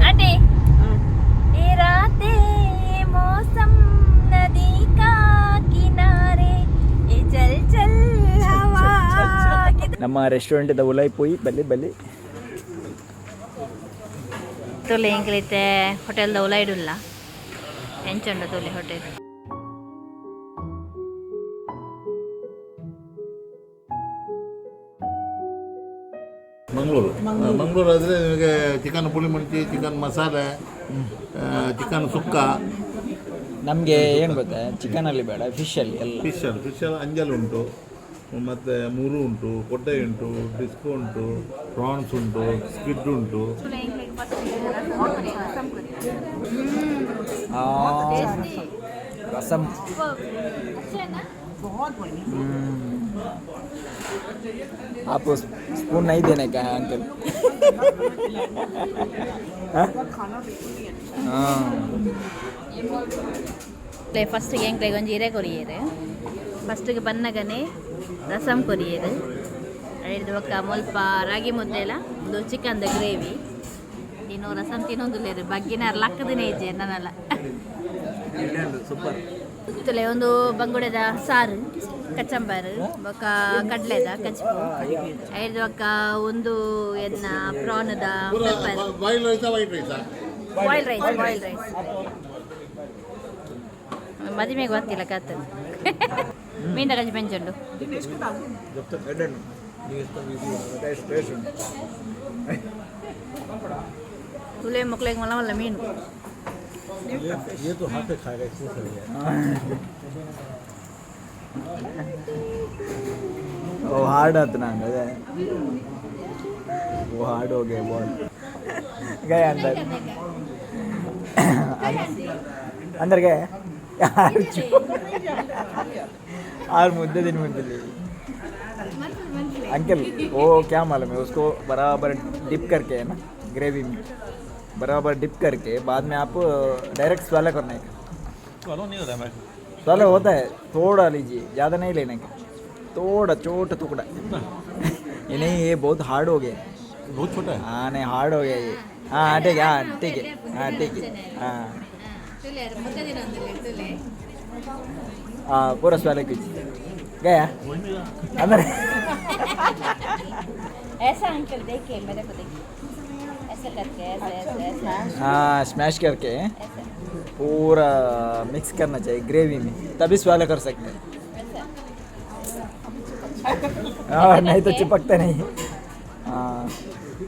Aunty, ये रातें ये मौसम नदी का किनारे, ये चल चल हवा. ನಮ್ಮ ರೆಸ್ಟೋರೆಂಟ್ the ಉಲಾಯಿ ಪೋಯಿ ಬಲ್ಲಿ ಬಲ್ಲಿ. ತುಲೆ ಎಂಕ್ಲೈತೆ ಹೋಟೆಲ್ದ ಉಲಾಯಿಡುಲ್ಲ ಎಂಚುಂಡು ತುಲೆ ಹೋಟೆಲ್. ಮಂಗಳೂರು, ಮಂಗಳೂರು ಆದರೆ ನಿಮಗೆ ಚಿಕನ್ ಪುಳಿಮುಂಚಿ, ಚಿಕನ್ ಮಸಾಲೆ, ಚಿಕನ್ ಸುಕ್ಕ. ನಮಗೆ ಏನು ಗೊತ್ತಾ, ಚಿಕನಲ್ಲಿ ಬೇಡ, ಫಿಶಲ್ಲಿ ಎಲ್ಲ. ಫಿಶಲ್ಲಿ, ಫಿಶಲ್ಲಿ ಅಂಜಲ್ ಉಂಟು, ಮತ್ತು ಮುರು ಉಂಟು, ಕೊಟ್ಟೆ ಉಂಟು, ಡಿಸ್ಕೋ ಉಂಟು, ಪ್ರಾನ್ಸ್ ಉಂಟು, ಸ್ಕ್ವಿಡ್ ಉಂಟು. ರಸಮ್. आपको स्पून नहीं देने का है अंकल. हाँ? हाँ. ಫಸ್ಟ್ಗೆ ಎಂಕ್ಲೆಗ್ ಒಂಜಿ ಇರೆ ಕೊರಿಯೆರ್. ಫಸ್ಟ್ಗೆ ಬನ್ನಗನೆ ರಸಂ ಕೊರಿಯೆರ್. ಐಡ್ದ್ ಬೊಕ್ಕ ಮುಲ್ಪ ರಾಗಿ ಮುದ್ದೆಲ, ಉಂದು ಚಿಕನ್ದ ಗ್ರೇವಿ. ತಿನ್ನು ರಸಂ ತಿನ್ನೊಂದುಲ್ಲೆರ್ ಬಗ್ಗಿನಾರ್ ಲಕ್ಕದಿನ ಇಜ್ಜೆರ್ ನನಲ. ಸೂಪರ್. ತುಲೆ ಒಂದು ಬಂಗುಡೆದ ಸಾರು, ಕಚಂಬರ್, ಬೊಕ್ಕ ಕಡ್ಲೆದ ಕಚ್ಪು. ಐಡ್ದ್ ಬೊಕ್ಕ ಒಂದು ಎನ್ನ ಪ್ರಾನ್ದ ಪೆಪ್ಪರ್. ಬಾಯ್ಲ್ ರೈಸಾ, ವೈಟ್ ರೈಸಾ? Boil rice, boil rice. ಮದಿಮೆಗೆ ಗೊತ್ತಿಲ್ಲ ಕತ್ತದ ಮೀನ ಗಂಜಿ ಪೆಂಚುಂಡು. ತುಲೆ ಮಕ್ಳಿಗೆ ಮಲ್ಲ ಮಲ್ಲ ಮೀನು. ये तो हाथ से खाएगा, इसमें सही है. वो हार्ड आता ना अरे, वो हार्ड हो गया बॉल. गया अंदर, अंदर गया यार. और मुद्दे दिन मुद्दे अंकल, वो क्या मालूम है, उसको बराबर डिप करके है ना, ग्रेवी में बराबर डिप करके बाद में आप डायरेक्ट स्वालो करने का. नहीं होता है मैं. स्वालो होता है, थोड़ा लीजिए, ज़्यादा नहीं लेने का, थोड़ा छोटा टुकड़ा. ये नहीं, ये बहुत हार्ड हो गया. बहुत छोटा है. हाँ, नहीं, हार्ड हो गया ये. हाँ हाँ, ठीक है. हाँ, ठीक है. हाँ, ठीक है. हाँ. हाँ, पूरा स्वालो कीजिए. गया अंदर. ऐसा अंकल, देखिए, मेरे को देखिए, ऐसे करके, ऐसे ऐसे ऐसे. हाँ, स्मैश करके. ऐसे. पूरा मिक्स करना चाहिए ग्रेवी में, तभी स्वालो कर सकते हैं. ऐसा. हाँ, नहीं तो चिपकता नहीं. हाँ,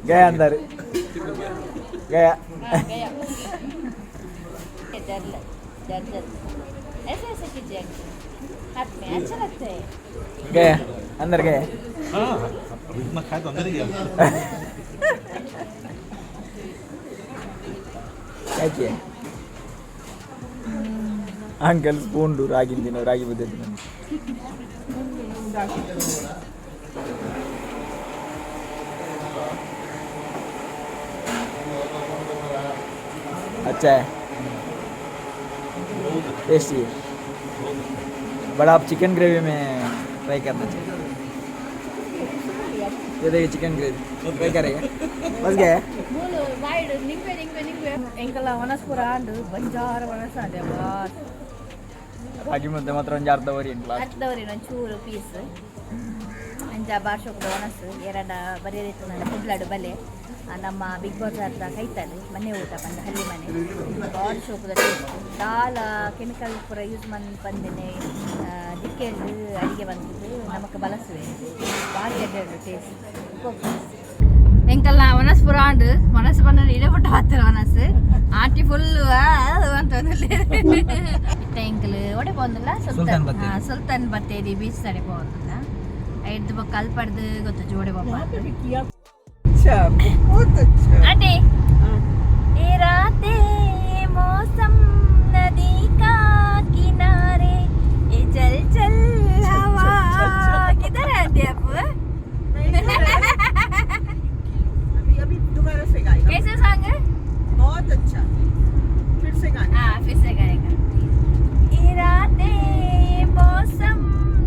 गया अंदर गया. हाँ, गया. डर डर डर, ऐसे ऐसे कीजिए अंकल, हाथ में अच्छा लगता है. गया अंदर गया. हाँ, अभी इतना खाए तो अंदर ही गया. क्या किया अंकल? स्पून ರಾಗಿ ತಿನ್ನೋ, ರಾಗಿ ಮುದ್ದೆ ತಿನ್ನೋ. अच्छा है, टेस्टी है. बट आप चिकन ग्रेवी में ट्राई करना चाहिए. ये देखिए, चिकन ग्रेवी ट्राई करेगा. बस गया. ಮೂಲು ಬಾಯ್ಡು ನಿಂಬೆ ನಿಂಬೆ ನಿಂಬೆ. ಎಂಕಲ ವನಸ್ಪುರ ಅಂಡು ಬಂಜಾರ ವನಸ ಅದೇ ಬಾಸ್. ರಾಗಿ ಮುದ್ದೆ ಮಾತ್ರ ಒಂದು ಅರ್ಧ ವರಿ ಲಾಸ್ಟ್. ಅರ್ಧವರಿ ಒಂಚೂರು ಪೀಸ್. ಅಂಚ ಬಾರ್ಶೋಕದ ಒಣಸು ಎರಡ ಬರೆಯದಿತ್ತು ನನ್ನ ಕುಡ್ಲಾಡು ಬಲೆ. ನಮ್ಮ ಬಿಗ್ ಬಾಜಾರ್ದ ಕೈತಲ್ ಮನೆ ಊಟ ಪಂಡ ಹಳ್ಳಿ ಮನೆ ಬಾರಿ ಶೋಕುದ ಟೇಸ್ಟ್. ದಾಲ ಕೆಮಿಕಲ್ ಪೂರ ಯೂಸ್ ಪಂದಿನಿ ದಿಕ್ಕೆಂಡು ಅಡಿಗೆ ಬಂದಿದ್ದು ನಮಕ್ ಬಲಸುವೆ. ಬಾರಿ ಎಡ್ಡೆ ಟೇಸ್ಟ್. ಎಂಕಲ್ನ ಒಣಸ್ ಪುರ ಆಂಡ್ ಒಣಸ್ ಪಂಡ ಇಡೆ ಪುಟ್ಟ ಹತ್ತಿರ ಒಣಸ್ ಆಂಟಿ ಫುಲ್ ಅಂತ. ಇತ್ತ ಎಂಕಲ್ ಒಡೆ ಪೋಂದಿಲ್ಲ. ಸುಲ್ತಾನ್ ಬತ್ತೇರಿ. ಸುಲ್ತಾನ್ ಬತ್ತೇರಿ ಬೀಚ್ ತಡೆ ಪೋಂದಿಲ್ಲ. ಐದು ಬೊಕ್ಕ ಅಲ್ಪಡ್ದು ಗೊತ್ತು ಜೋಡೆ ಬಾಪ. अच्छा, बहुत अच्छा. आंटी, ये रातें ये मौसम नदी का किनारे, ये चल चल हवा. किधर है आंटी आप? अभी अभी दोबारा से गाएगा. कैसे सॉन्ग है? बहुत अच्छा, फिर से गाना. हाँ, फिर से गाएगा. ये रातें ये मौसम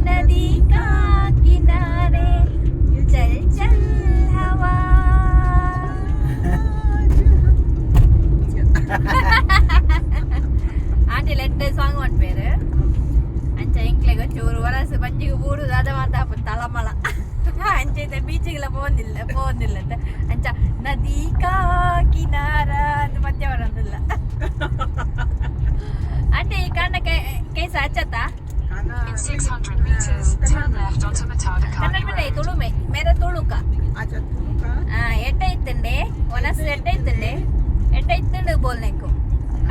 नदी का किनारे, चल चल हवा. ಅಂಚೆ ಬೀಚಿಗೆಲ್ಲ ಪೋಂದಿಲ್ಲ ಪೋಂದಿಲ್ಲ ಅಂತ. ಅಂಚ ನದಿ ಕಾ ಕಿನಾರ ಅಂತ ಪದ್ಯ ಬರೋದಿಲ್ಲ. ಆಂಟಿ, ಈ ಕಣ್ಣ ಕೈಸ ಅಚ್ಚತ್ತಾ? खाना. In 600 meters, turn left onto Matadakani Kannada Road. ತುಳುಮೆ ಮೇರೆ ತುಳುಕ. अच्छा, तुम ಆ, ಎಡ್ಡ ಇತ್ತಂಡೆ ಒನಸ್ ಎಡ್ಡ ಇತ್ತಂಡೆ ಎಡ್ಡ ಇತ್ತಂಡು ಬೋಲ್ನೆಕ್ಕು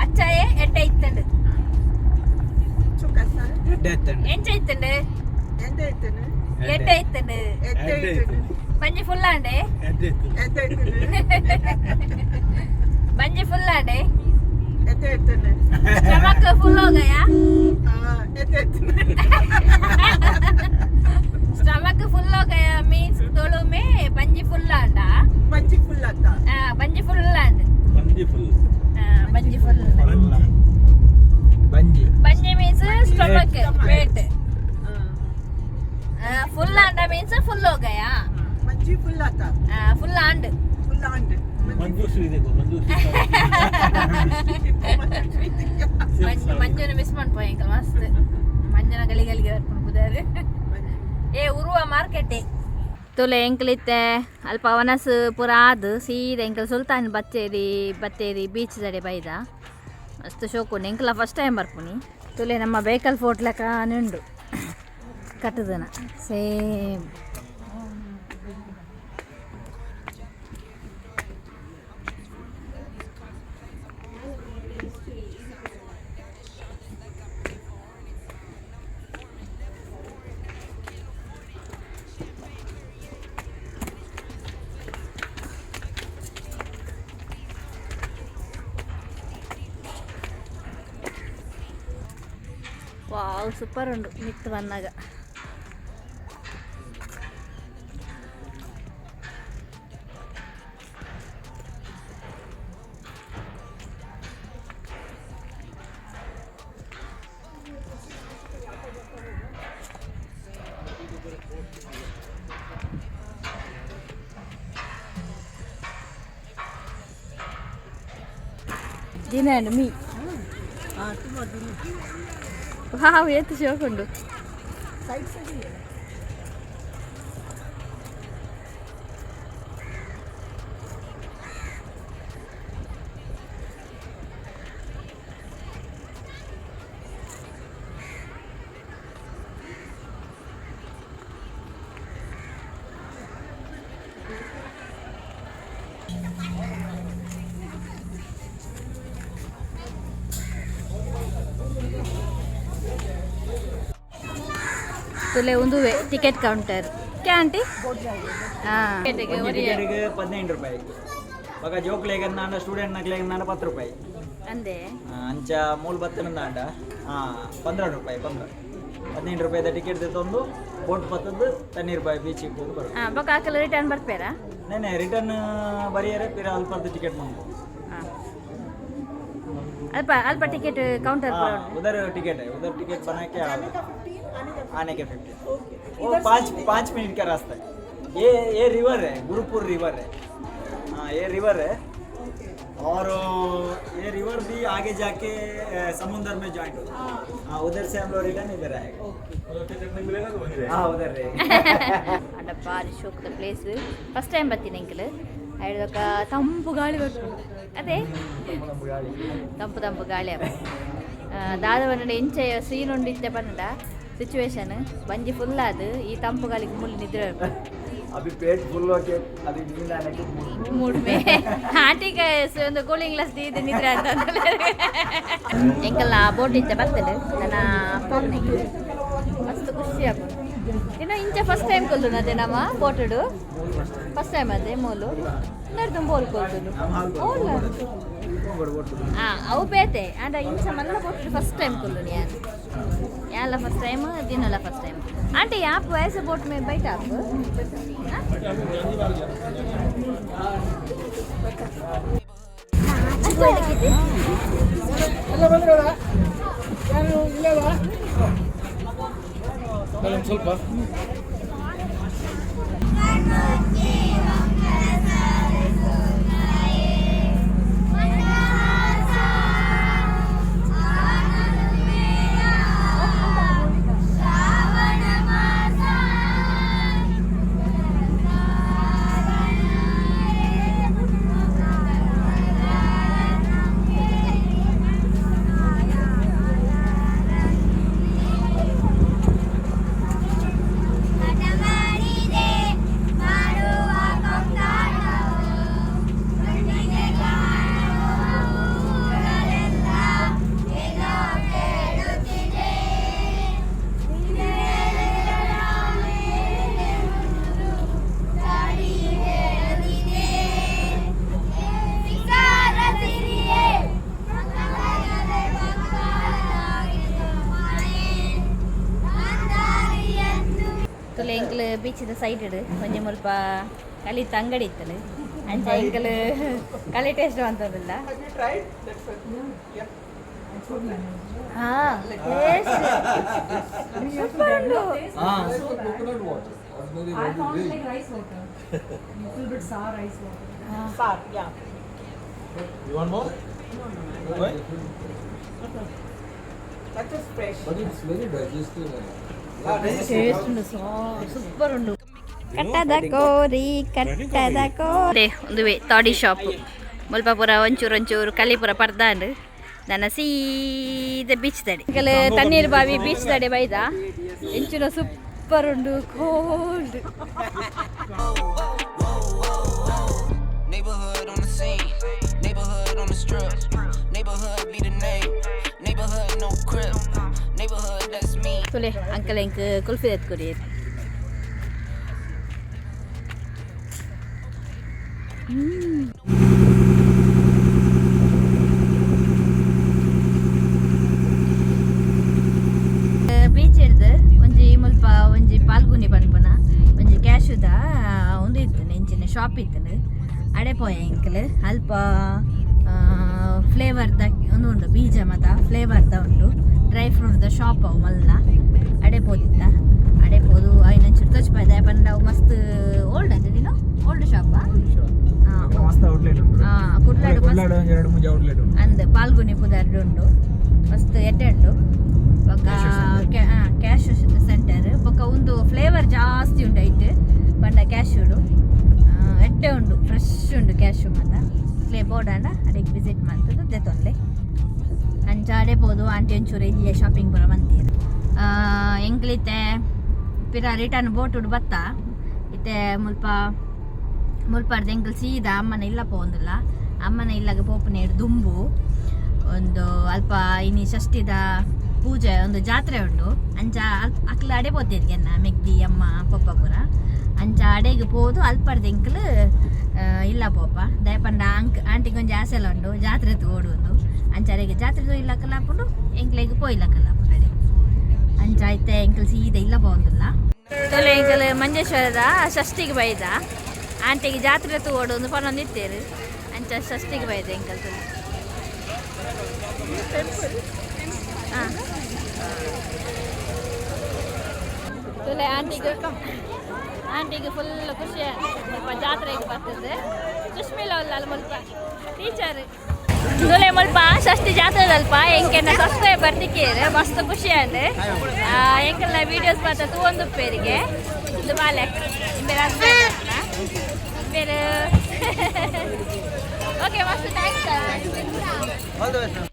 ಅಚ್ಚಾಯೆ ಎಡ್ಡ ಇತ್ತಂಡು. तो कैसा है? ಎಂಚ ಇತ್ತಂಡು? एंदे इतने. ಎಡ್ಡ ಇತ್ತಂಡು. एंदे इतने. ಬಂಜಿ ಫುಲ್ ಆಂಡೆ. एंदे इतने. ಬಂಜಿ ಫುಲ್ ಆಂಡೆ. एंदे इतने. ಸ್ಟಮಕ್ ಫುಲ್ ಹೋಗಯಾ? हाँ, एंदे इतने. ಸ್ಟಮಕ್ ಫುಲ್ ಹೋಗಯಾ ಮೀನ್ಸ್ ತುಳುಮೆ ಬಂಜಿ ಫುಲ್ ಆಂಡ. मंजी फुल आता. ಆ, ಬಂಜಿ ಫುಲ್ ಆಂಡ್. ಬಂಜಿ ಫುಲ್. ಬಂಜಿ. ಬಂಜಿ ಮೀನ್ಸ್ ಸ್ಟಮಕ್, ಪೇಟ್. हाँ. ಫುಲ್ ಆಂಡ ಮೀನ್ಸ್ ಫುಲ್ ಹೋಗಯಾ. मंजी फुल आता. Full and. Full and. Manjushree देखो, ಮಂಜುಶ್ರೀ. ಮಂಜು ಮಂಜುನ ಮಿಸ್ ಮಾಡ್ಪೋ ಎಂಕಲ್ ಮಸ್ತ್. ಮಂಜುನ ಗಲಿ ಗಲಿಗೆ ಬರ್ಕೊಂಡು ಬುದಾರು. ಏ ಉರುವ ಮಾರ್ಕೆಟ್ ತುಲೆ ಎಂಕಲಿತ್ತೆ ಅಲ್ಪ ವನಸ್ ಪೂರ ಆದ್ ಸೀದಾ ಎಂಕಲ್ ಸುಲ್ತಾನ್ ಬತ್ತೇರಿ ಬತ್ತೇರಿ ಬೀಚ್ ದಡೆ ಬೈದ. ಮಸ್ತ್ ಶೋಕುಂಡು. ಎಂಕಲ ಫಸ್ಟ್ ಟೈಮ್ ಬರ್ಪುನಿ. ತುಲೆ ನಮ್ಮ ಬೇಕಲ್ ಫೋರ್ಟ್ ಲೆಕ್ಕ ಉಂಡು ಕಟ್ಟುದನ ಸೇಮ್. ವಾವ್, ಸೂಪರ್ ಉಂಡು ಮಿತ್ತು ಬಂದಾಗ. ದಿನ ಮೀ. हाँ, तुम ವಾವ್, ಏತು ಶೋಕುಂಡು. साइड से भी है. ತುಲೆ ಉಂದುವೆ ಟಿಕೆಟ್ ಕೌಂಟರ್ ಕ್ಯಾ ಆಂಟಿ? ಹಾಂ. ಟಿಕೆಟ್ಗೆ 15 ರೂಪಾಯಿ. ಬೊಕ ಜೋಕ್ಲೆಗ್ ಅಂದಾಂಡ, ಸ್ಟೂಡೆಂಟ್ ನಕ್ಲೆಗ್ ಅಂದಾಂಡ 10 ರೂಪಾಯಿ. ಅಂದೆ. ಆ, ಅಂಚ ಮೂಲು ಬತ್ತನಂದಾಂಡ ಹಾಂ 15 ರೂಪಾಯಿ. 15 15 ರೂಪಾಯಿದ ಟಿಕೆಟ್ ತಂದು ಬೋಟ್ ಬತ್ತದ್ದು ತಣ್ಣೀರು ಬಾವಿ ಬೀಚಿಗೆ ಹೋಗಿ ಬರೋದು. ಹಾಂ, ಬೊಕ ಆಕಲ ರಿಟರ್ನ್ ಬರ್ಪೇರಾ? ನೇನೆ, ರಿಟರ್ನ್ ಬರಿಯರೆ ಪಿರ ಅಲ್ಪರ್ದು ಟಿಕೆಟ್ ಮಂಗು. ಹಾಂ, ಅಲ್ಪ ಅಲ್ಪ ಟಿಕೆಟ್ ಕೌಂಟರ್. हाँ, उधर टिकट है, उधर टिकट बना के आओ. आने के 15. वो 5 5 मिनट का रास्ता है. ये रिवर है, गुरुपुर रिवर है. हाँ, ये रिवर है और ये रिवर भी आगे जाके समुंदर में ज्वाइंट होता है. हाँ, उधर से हम लोग रिटर्न इधर आएगा. हाँ, उधर रहेगा. ಅಂಡ ಬಾರಿ ಶೋಕದ ಪ್ಲೇಸ್. ಫಸ್ಟ್ ಟೈಮ್ ಬರ್ತೀನಿ ಅಂಕಲ್. ಐದೊಕ ತಂಪು ಗಾಳಿ ಬರ್ಪುಂಡು. ಅದೇ ತಂಪು ತಂಪು ಗಾಳಿ ಅಪ್ಪ. ದಾದ ಪಂಡ ಎಂಚ ಸೀನ್ ಉಂಡು ಇತ್ತೆ ಪಂಡ ಸಿಚುವೇಶನ್ ಬಂಜಿ ಫುಲ್ ಅದು ಈ ತಂಪು ಗಾಳಿಗೆ ಮುಳ್ಳು ನಿದ್ರೆ ಬರ್ಪುಂಡು. अभी पेट फुल होके अभी नींद आने के ಮೂಡ್ ಮೇ ಆಂಟಿಗೆ ಒಂದು ಕೂಲಿಂಗ್ ಗ್ಲಾಸ್ ದೀದ್ ನಿದ್ರೆ ಅಂತ. ಎಂಕಲ್ನ ಬೋಟ್ ಇತ್ತೆ ಬರ್ತದೆ ನನ್ನ ಪೋನೆ. ಮಸ್ತ್ ಖುಷಿ ಆಪುಂಡು. ಇನ್ನು ಇಂಚ ಫಸ್ಟ್ ಟೈಮ್ ಕೊಲ್ದುನ ಅದೇ ನಮ್ಮ ಬೋಟುಡು ಫಸ್ಟ್ ಟೈಮ್. ಅದೇ ಮೂಲು ನಡ್ದು ಬೋಲ್ ಕೊಲ್ದುನು ಓಲ್ಲ. ಆ ಅವು ಬೇತೆ ಆಂಡ ಇಂಚ ಮಲ್ಲ ಬೋಟುಡು ಫಸ್ಟ್ ಟೈಮ್ ಕೊಲ್ಲುನಿ ಯಾನ್. ಯಾಲ ಫಸ್ಟ್ ಟೈಮ್, ದಿನಲ ಫಸ್ಟ್ ಟೈಮ್. ಆಂಟಿ, आप वैसे बोट में बैठा आप? हाँ? ಸ್ವಲ್ಪ. ಸೈಡ್ ಒಂಜಿ ಮುಲ್ಪ ಕಲಿತ ಅಂಗಡಿ ಇತ್ತಲು. ಅಂಚ ಎಂಕಲ್ ಕಲಿ ಟೇಸ್ಟ್ ಅಂತದಿಲ್ಲ. Have you tried that one? Yeah. ಹಾ, ಟೇಸ್ಟ್ ಸೂಪರ್ ಉಂಟು. ಹಾಂ. I found like rice water. Little bit sour rice water. Sour, yeah. You want more? That is fresh. But it's very digestive. Taste ಉಂಟು, super ಉಂಟು. ಕಟ್ಟದ ಕೋರಿ, ಕಟ್ಟದ ಕೋರಿ. ಒಂದುವೆ ತಾಡಿ shop. ಮುಲ್ಪ ಪೂರ ಒಂಚೂರು ಒಂಚೂರು ಕಲಿಪುರ ಪರ್ದಾಂಡ್. ನನ್ನ ಸೀದ ಬೀಚ್ ದಡೆ. ತಣ್ಣೀರು ಬಾವಿ ಬೀಚ್ ದಡೆ ಬೈದ. ಎಂಚಿನ ಸೂಪರ್ ಉಂಡು, cold. Neighborhood on the scene, neighborhood on the strip, neighborhood be the name, neighborhood no crib, neighborhood that's me. ತುಲೆ uncle ಎಂಕ್ ಕುಲ್ಫಿ ಎತ್ಕೊಡಿ. ಬೀಚ್ ಹಿಡ್ದು ಒಂಜಿ ಮುಲ್ಪ ಒಂಜಿ ಪಾಲ್ಗುನಿ ಪನ್ಪುನ ಒಂಜಿ ಕ್ಯಾಶುದ ಒಂದು ಇತ್ತು, ಎಂಚಿನ ಶಾಪ್ ಇತ್ತು. ಅಡೆ ಪೋಯ ಎಂಕಲ್. ಅಲ್ಪ ಫ್ಲೇವರ್ದ ಒಂದು ಉಂಡು, ಬೀಜ ಮತ ಫ್ಲೇವರ್ದ ಉಂಡು, ಡ್ರೈ ಫ್ರೂಟ್ದ ಶಾಪ್ ಅವು ಮಲ್ಲ. ಅಡೆ ಪೋದಿತ್ತ. ಅಡೆ ಪೋದು ಐನಂಚೂರು ತೋಚ್ಪಾಯ್ದ ಪಂಡ ಅವು ಮಸ್ತ್ ಓಲ್ಡ್ ಅದು ದಿನ ಓಲ್ಡ್ ಶಾಪಾ. ಮಸ್ತ್ ಔಟ್ಲೆಟ್ ಉಂಟು. ಕುಡ್ಲಾಡು ಮಸ್ತ್. ಕುಡ್ಲಾಡು ಒಂಜಿ ಎರಡು ಮೂಜಿ ಔಟ್ಲೆಟ್ ಉಂಟು. ಅಂದ್, ಪಾಲ್ಗುನಿ ಪುದರ್ಡ್ ಉಂಡು, ಮಸ್ತ್ ಎಡ್ಡೆ ಉಂಡು. ಬೊಕ್ಕ ಕ್ಯಾಶ್ ಸೆಂಟರ್. ಬೊಕ್ಕ ಒಂದು ಫ್ಲೇವರ್ ಜಾಸ್ತಿ ಉಂಡು ಐಟ್ ಪಂಡ ಕ್ಯಾಶುಡು ಎಡ್ಡೆ ಉಂಡು, ಫ್ರೆಶ್ ಉಂಡು ಕ್ಯಾಶು ಮಾತ. ಇತ್ಲೆ ಬೋಡಾಂಡ ಅಡೆಗೆ ವಿಸಿಟ್ ಮಾಡ್ತದೆ ದೆತೊನ್ಲೆ. ಅಂಚ ಅಡೆ ಪೋದು ಆಂಟಿ ಒಂಚೂರು ಇಲ್ಲಿಯ ಶಾಪಿಂಗ್ ಪೂರ ಮಂತೀರ್. ಎಂಕ್ಲಿತ್ತೆ ಪಿರ ರಿಟರ್ನ್ ಬೋಟುಡು ಬತ್ತ. ಇತ್ತೆ ಮುಲ್ಪ ಮುಲ್ಪರ್ದು ಎಂಕಲ್ ಸೀದಾ ಅಮ್ಮನ ಇಲ್ಲ ಪೋಂದಿಲ್ಲ. ಅಮ್ಮನ ಇಲ್ಲಗ ಪೋಪುನೇಡ್ ದುಂಬು ಒಂದು ಅಲ್ಪ ಇನಿ ಷಷ್ಠಿದ ಪೂಜೆ, ಒಂದು ಜಾತ್ರೆ ಉಂಡು. ಅಂಚ ಅಲ್ಪ ಅಕ್ಲ ಅಡೆ ಪೋತಿದ್ಗೆ ಎನ್ನ ಮೆಗ್ದಿ ಅಮ್ಮ ಪೊಪ್ಪ ಪೂರ. ಅಂಚ ಅಡೆಗೆ ಪೋದು ಅಲ್ಪರ್ದು ಎಂಕಲ್ ಇಲ್ಲ ಪೋಪ. ದಯಪಂಡ ಅಂಕ್ ಆಂಟಿಗೆ ಒಂಜಿ ಆಸೆಲ ಉಂಡು ಜಾತ್ರೆ ತೋಡುಂದು. ಅಂಚ ಅಡೆಗೆ ಜಾತ್ರೆ ಇಲ್ಲಕಲ್ಲ ಹಾಕೊಂಡು ಎಂಕ್ಲೆಗ್ ಪೋಯಿಲ್ಲಕಲ್ಲ ಅಡೆ. ಅಂಚ ಐತೆ ಎಂಕಲ್ ಸೀದಾ ಇಲ್ಲ ಪೋಂದಿಲ್ಲ. ತೊಲೆ ಎಂಕಲ್ ಮಂಜೇಶ್ವರದ ಷಷ್ಠಿಗೆ ಬೈದ. ಆಂಟಿಗೆ ಜಾತ್ರೆ ತೂವೊಡು ಒಂದು ಪನೊಂದಿತ್ತೇರು. ಅಂಚ ಷಷ್ಠಿಗೆ ಬೈದ ಎಂಕಲ್ ತುಲೆ. ಹಾಂ, ತುಲೆ ಆಂಟಿಗೆ ಆಂಟಿಗೆ ಫುಲ್ ಖುಷಿ. ಸ್ವಲ್ಪ ಜಾತ್ರೆಗೆ ಬರ್ತದೆ. ಸುಷ್ಮಿಲ ಅಲ್ಲ ಮುಲ್ಪ ಟೀಚರ್. ತುಲೆ ಮುಲ್ಪ ಷಷ್ಠಿ ಜಾತ್ರೆ ಅಲ್ಪ ಎಂಕೆನ ಸಬ್ಸ್ಕ್ರೈಬರ್ ತಿಕ್ಕಿದ್ರೆ ಮಸ್ತ್ ಖುಷಿ ಅಂದೆ. ಎಂಕೆಲ್ಲ ವೀಡಿಯೋಸ್ ಮಾತ್ರ ತೂವೊಂದುಪ್ಪೇರಿಗೆ. ಇದು ಬಾಲೆ ಬೇರೆ ಹಸ್ಬೆಂಡ್ ಬೇರೆ. ಓಕೆ, ಮಸ್ತ್ thanks. All the best.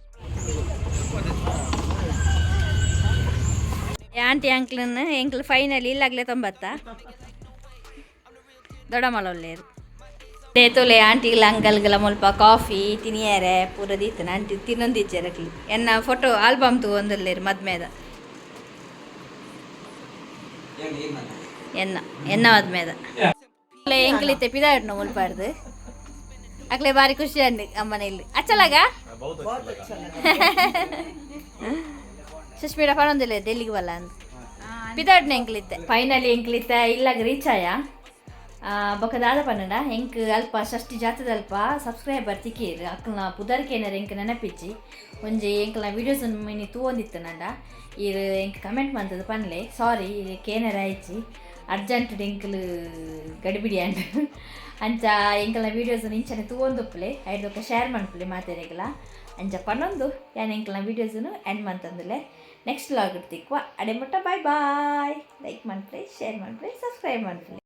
Aunty ಅಂಕ್ಲನ್ ಎಂಕ್ಲು ಫೈನಲ್ ಇಲ್ಲಾಗ್ಲೇ ತೊಂಬತ್ತ ದೊಡ್ಡಮಲೊಲ್ಲೇರು. ತೋಲೆ ಆಂಟಿಗಳ ಅಂಕಲ್ಗಳ ಮುಲ್ಪ ಕಾಫಿ ತಿನಿಯರೆ ಪೂರ ದೀತನ. ಆಂಟಿ ತಿನ್ನೊಂದಿಜ್ಜರಕ್ಲಿ. ಎನ್ನ ಫೋಟೋ ಆಲ್ಬಮ್ ತೂವೊಂದುಲ್ಲೇರು ಮದ್ಮೆದ. ಎನ್ನ ಎನ್ನ ಮದ್ಮೆದ ಎಂಕ್ಲಿತ್ತೆ ಪಿದಾಡ್ನು ಮುಲ್ಪಾಡ್ದು. ಅಕ್ಲೆ ಬಾರಿ ಖುಷಿ ಅಂడి ಅಮ್ಮನ ಇಲ್ಲಿ ಅಚ್ಚಲಾಗ. ಸುಷ್ಮಿಡ ಪಣೊಂದಿಲ್ಲ ಡೆಲ್ಲಿಗೆ ಬಲ್ಲ ಅಂತ ಪಿದಾಡ್ನ ಎಂಕ್ಲಿತ್ತೆ. ಫೈನಲಿ ಎಂಕ್ಲಿತ್ತೆ ಇಲ್ಲಾಗ ರೀಚ್ ಆಯ. ಬೊಕ ದಾದ ಪನ್ನಡ, ಎಂಕ್ ಅಲ್ಪ ಷಷ್ಠಿ ಜಾತದ ಅಲ್ಪ ಸಬ್ಸ್ಕ್ರೈಬರ್ ತಿಕ್ಕೀರ್. ಅಕ್ಕಲ್ನ ಪುದರ್ಕೆ ಏನಾರ ಎಂಕ್ ನೆನಪಿಚ್ಚಿ. ಒಂಜಿ ಎಂಕ್ಲ ವೀಡಿಯೋಸ್ ಮಿನಿ ತೂವೊಂದಿತ್ತು ನಂಡ ಈರ್ ಎಂಕ್ ಕಮೆಂಟ್ ಮಂತದ ಪನ್ಲೆ. ಸಾರಿ, ಕೇನರ ಆಯ್ಚಿ, ಅರ್ಜೆಂಟ್ ಎಂಕ್ಲು ಗಡಿಬಿಡಿ ಅಂಡ್. ಅಂಚ ಎಂಕಲ್ನ ವೀಡಿಯೋಸ್ ಇಂಚನೆ ತೂವೊಂದುಪ್ಪಲೆ, ಐಡ್ದೊಕ್ಕ ಶೇರ್ ಮನ್ಪುಲೆ ಮಾತೆರೆಗ್ಲ. ಅಂಚ ಪನ್ನೊಂದು ಯಾನ್ ಎಂಕಲ್ನ ವೀಡಿಯೋಸ್ನು ಎಂಡ್ ಮಂತಂದುಲೆ. ನೆಕ್ಸ್ಟ್ ವ್ಲಾಗ್ ತಿಕ್ವ. ಅಡೆ ಮುಟ್ಟ ಬಾಯ್ ಬಾಯ್. ಲೈಕ್ ಮನ್ಪುಲೆ, ಶೇರ್ ಮನ್ಪುಲೆ, ಸಬ್ಸ್ಕ್ರೈಬ್ ಮನ್ಪುಲೆ.